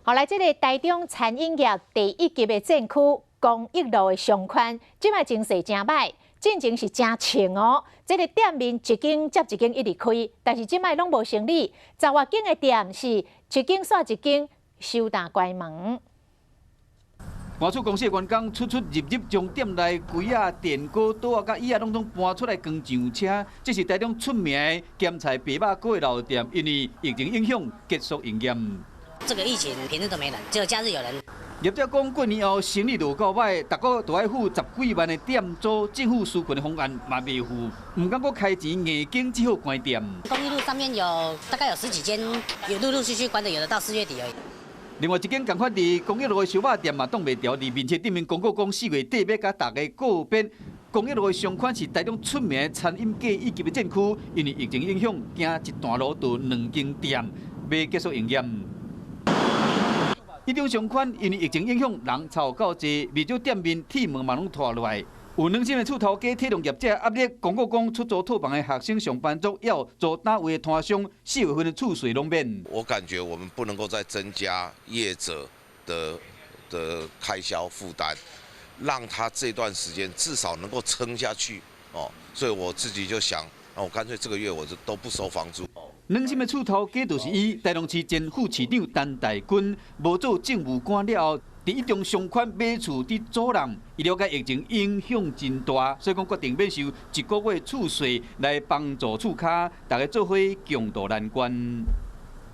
後來，這个台中餐飲業第一級的戰區公益路的商圈，這擺情勢誠䆀，進前是誠衝哦。這个店面一間接一間一直開，但是這擺攏無生理，十外間的店是一間煞一間收擔關門。搬厝公司的員工出出入入，將店內櫃仔、電鍋、桌仔、佮椅仔，攏總搬出來扛上車。這是台中出名的鹹菜白肉鍋的老店，因為疫情影響結束營業。這個疫情平日都沒人，只有假日有人。業者講過年後生意就夠䆀，逐個都愛付十幾萬的店租，政府紓困的方案嘛袂付，毋敢閣開錢硬頂，只好關店。公益路上面有大概有十幾間，有陸陸續續關的，有的到4月底而已。另外一間仝款佇公益路的燒肉店嘛擋袂牢，佇面冊頂面公告講4月底欲佮大家告別。公益路的商圈是台中出名的餐飲界一級的戰區，因為疫情影響，行一段路就兩間店欲結束營業。一中商圈因為疫情影響，人湊夠濟，袂少店面鐵門嘛攏拖落來。有良心的厝頭家體諒業者壓力，公告講出租套房的學生上班族，猶租單位的攤商，4月份的厝稅攏免。我感覺我們不能夠再增加業者的開銷負擔，讓他這段時間至少能夠撐下去哦。所以我自己就想，那我乾脆這個月我就都不收房租。良心的厝頭家就是伊，台中市前副市長陳大軍，無做政務官了後，佇一中商圈買厝佇租人，伊了解疫情影響真大，所以講決定免收一個月厝稅來幫助厝跤，大家做伙共渡難關。